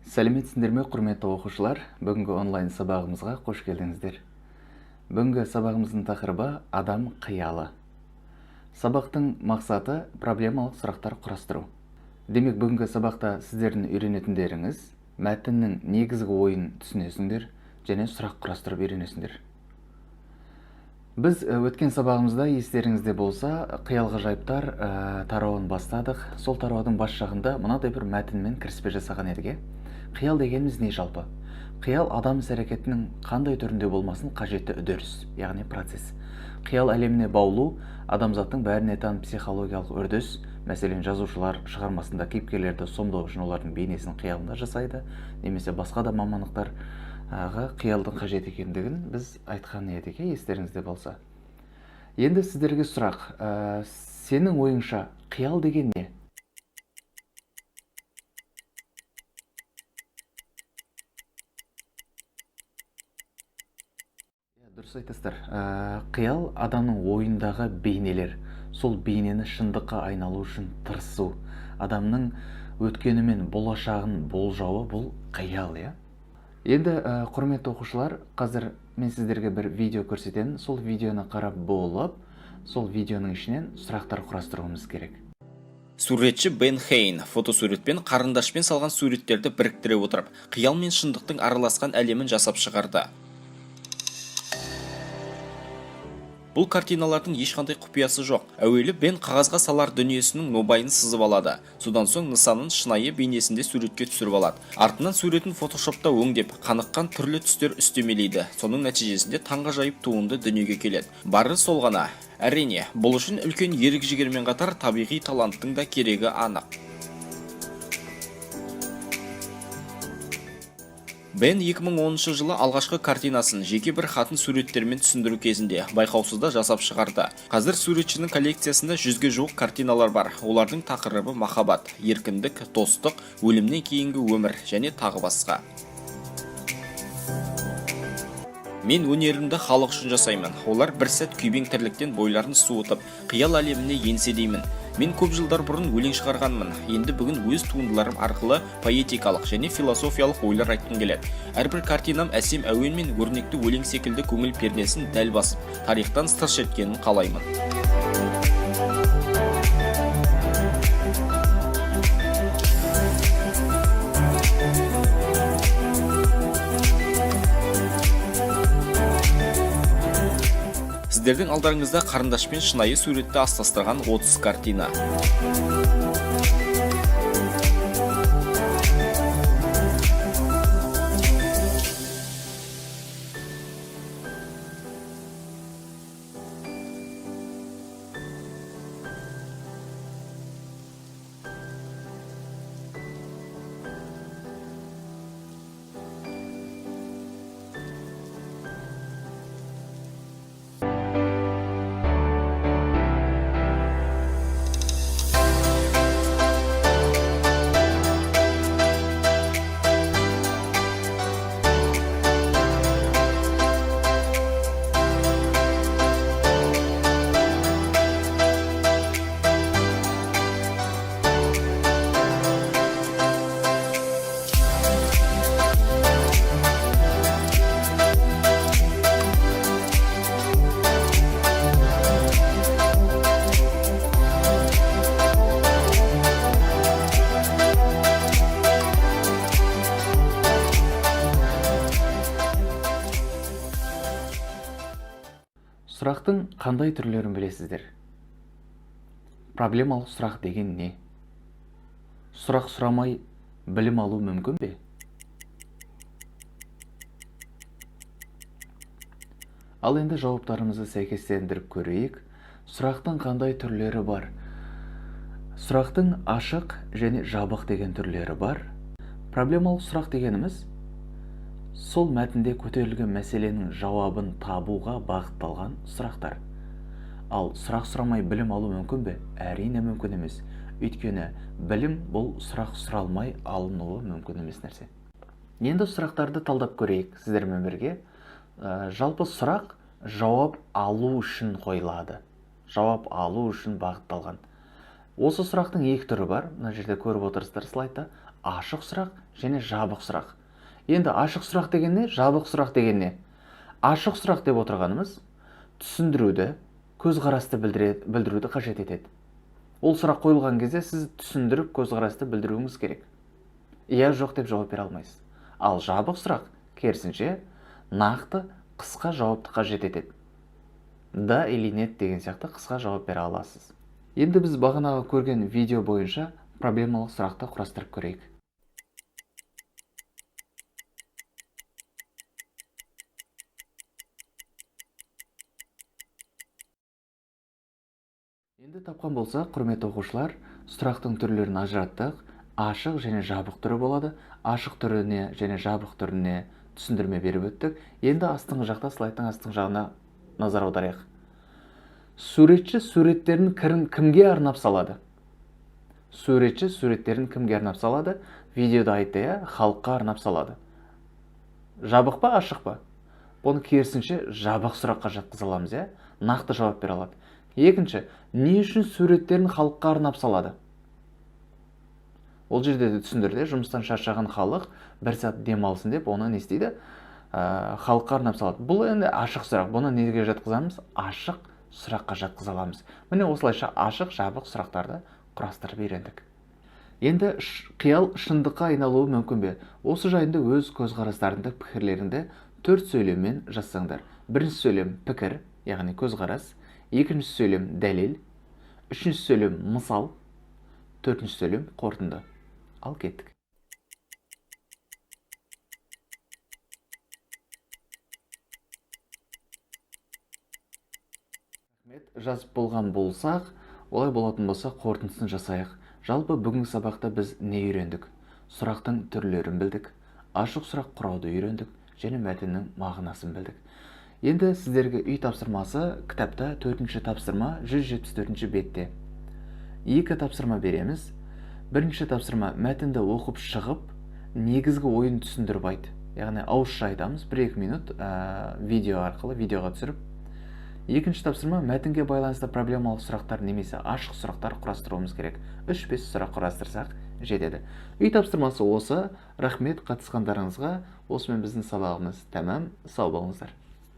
Сәлеметсіңдер ме, құрметті оқушылар? Бүгінгі онлайн сабағымызға қош келдіңіздер. Бүгінгі сабағымыздың тақырыбы адам қиялы. Сабақтың мақсаты проблемалық сұрақтар құрастыру. Демек, бүгінгі сабақта сіздердің үйренетіндеріңіз мәтіннің негізгі ойын түсінесіңдер және сұрақ құрастырып үйренесіңдер. Біз өткен сабағымызда, естеріңізде болса, қиял ғажайыптар тарауын бастадық. Сол тараудың бас жағында мынадай бір мәтінмен кіріспе жасаған едік. Қиял дегеніміз не жалпы? Қиял адам іс-әрекетінің қандай түрінде болмасын қажетті үдеріс, яғни процесс. Қиял әлеміне баулу адамзаттың бәріне тән психологиялық үрдіс. Мәселен, жазушылар шығармасында кейіпкерлерді сомдау үшін олардың бейнесін қиялында жасайды, немесе басқа да мамандықтарға қиялдың қажет екендігін біз айтқан едік, естеріңізде болса. Енді сіздерге сұрақ, сенің ойыңша қиял деген не? Дұрыс айтасыздар. Қиял адамның ойындағы бейнелер. Сол бейнені шындыққа айналу үшін тырысу. Адамның өткені мен болашағын болжауы бұл қиял, иә? Енді, құрметті оқушылар, қазір мен сіздерге бір видео көрсетемін. Сол видеоны қарап болып, сол видеоның ішінен сұрақтар құрастыруымыз керек. Суретші Бен Хейн фотосуретпен қарындашпен салған суреттерді біріктіре отырып, қиял мен шындықтың араласқан әлемін жасап шығарды. Бұл картиналардың ешқандай құпиясы жоқ. Әуелі Бен қағазға салар дүниесінің нобайын сызып алады. Содан соң нысанын шынайы бейнесінде суретке түсіріп алады. Артынан суретін фотошопта өңдеп, қаныққан түрлі түстер үстемелейді. Соның нәтижесінде таңғажайып туынды дүниеге келеді. Бары сол ғана. Әрине, бұл үшін үлкен ерік-жігермен қатар табиғи таланттың да керегі анық. Бен 2010 жылы алғашқы картинасын жеке бір хатын суреттермен түсіндіру кезінде байқаусызда жасап шығарды. Қазір суретшінің коллекциясында 100-ге жуық картиналар бар. Олардың тақырыбы махаббат, еркіндік, достық, өлімнен кейінгі өмір және тағы басқа. Мен өнерімді халық үшін жасаймын. Олар бір сәт күйбең тірліктен бойларын суытып, қиял әлеміне енсе деймін. Мен көп жылдар бұрын өлең шығарғанмын. Енді бүгін өз туындыларым арқылы поэтикалық және философиялық ойлар айтқым келеді. Әрбір картинам әсем әуен мен өрнекті өлең секілді көңіл пернесін дәл басып, тарихтан сыр шерткенін қалаймын. Сіздердің алдарыңызда қарындашпен шынайы суретті астастырған 30 картина. Сұрақтың қандай түрлерін білесіздер? Проблемалық сұрақ деген не? Сұрақ сұрамай білім алу мүмкін бе? Ал енді жауаптарымызды сәйкестендіріп көрейік. Сұрақтың қандай түрлері бар? Сұрақтың ашық және жабық деген түрлері бар. Проблемалық сұрақ дегеніміз сол мәтінде көтерілген мәселенің жауабын табуға бағытталған сұрақтар. Ал сұрақ сұрамай білім алу мүмкін бе? Әрине мүмкін емес. Өйткені білім бұл сұрақ сұралмай алынуы мүмкін емес нәрсе. Енді сұрақтарды талдап көрейік сіздермен бірге. Жалпы сұрақ жауап алу үшін қойылады. Жауап алу үшін бағытталған. Осы сұрақтың екі түрі бар. Мына жерде көріп отырсыздар слайдта. Ашық сұрақ және жабық сұрақ. Енді ашық сұрақ деген не, жабық сұрақ деген не? Ашық сұрақ деп отырғанымыз түсіндіруді, көзқарасты білдіруді қажет етеді. Ол сұрақ қойылған кезде сіз түсіндіріп көзқарасты білдіруіңіз керек. Иә, жоқ деп жауап бере алмайсыз. Ал жабық сұрақ керісінше нақты, қысқа жауапты қажет етеді. Да или нет деген сияқты қысқа жауап бере аласыз. Енді біз бағанағы көрген видео бойынша проблемалық сұрақты құрастырып көрейік. Енді тапқан болсақ, құрметті оқушылар, сұрақтың түрлерін ажыраттық. Ашық және жабық түрі болады. Ашық түріне және жабық түріне түсіндірме беріп өттік. Енді астыңғы жақта слайдтың астыңғы жағына назар аударайық. Суретші суреттерін кімге арнап салады? Суретші суреттерін кімге арнап салады? Видеода айтты, иә, халыққа арнап салады. Жабық па, ашық па? Бұны керісінше жабық сұраққа жатқыза аламыз, иә? Нақты жауап бере алады. Екінші, не үшін суреттерін халыққа арнап салады? Ол жерде де түсіндірді, жұмыстан шаршаған халық бір сәт демалсын деп оны не істейді? Халыққа арнап салады. Бұл енді ашық сұрақ. Бұны неге жатқызамыз? Ашық сұраққа жатқыза аламыз. Міне осылайша ашық, жабық сұрақтарды құрастырып үйрендік. Енді қиял шындыққа айналуы мүмкін бе? Осы жайында өз көзқарастарыңды, пікірлеріңді 4 сөйлеммен жазсаңдар. Бірінші сөйлем пікір, яғни көзқарас. Екінші сөйлем дәлел, үшінші сөйлем мысал, төртінші сөйлем қорытынды. Ал кеттік. Рахмет. Жазып болған болсақ, олай болатын болса қорытындысын жасайық. Жалпы бүгінгі сабақта біз не үйрендік? Сұрақтың түрлерін білдік, ашық сұрақ құрауды үйрендік және мәтіннің мағынасын білдік. Енді сіздерге үй тапсырмасы кітапта 4-ші тапсырма 174-ші бетте. 2 тапсырма береміз. Бірінші тапсырма мәтінді оқып шығып, негізгі ойын түсіндіріп айт. Яғни ауызша айтамыз, 1-2 минут видео арқылы видеоға түсіріп. Екінші тапсырма мәтінге байланысты проблемалық сұрақтар немесе ашық сұрақтар құрастыруымыз керек. 3-5 сұрақ құрастырсақ жетеді. Үй тапсырмасы осы. Рахмет қатысқандарыңызға. Осымен біздің сабағымыз тәмам. Сау болыңыздар.